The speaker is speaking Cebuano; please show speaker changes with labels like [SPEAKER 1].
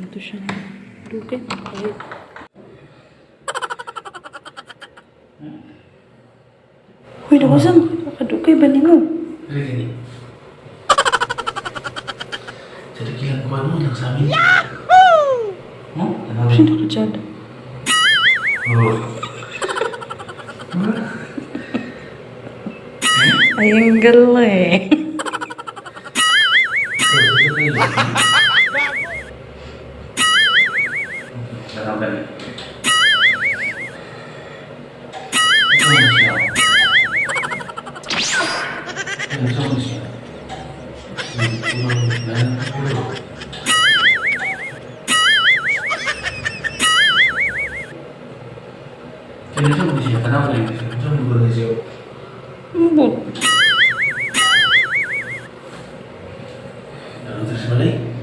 [SPEAKER 1] Ito siya. Dugay. Ay. Uy, nakusang. Kadugay ba nimo?
[SPEAKER 2] Dili gani. Sa dakilang kuwan mo lang sa amin. Yahoo! Huh? Tanaw.
[SPEAKER 1] Sino ka dyan?
[SPEAKER 2] Oh.
[SPEAKER 1] Ay, ang galing.
[SPEAKER 2] Tanaw gani. Ito na siya. Ito na siya. Kaya mo siya, tanaw na yun siya. Saan mo ba siya?
[SPEAKER 1] Mbot.
[SPEAKER 2] Ano ito sa balay?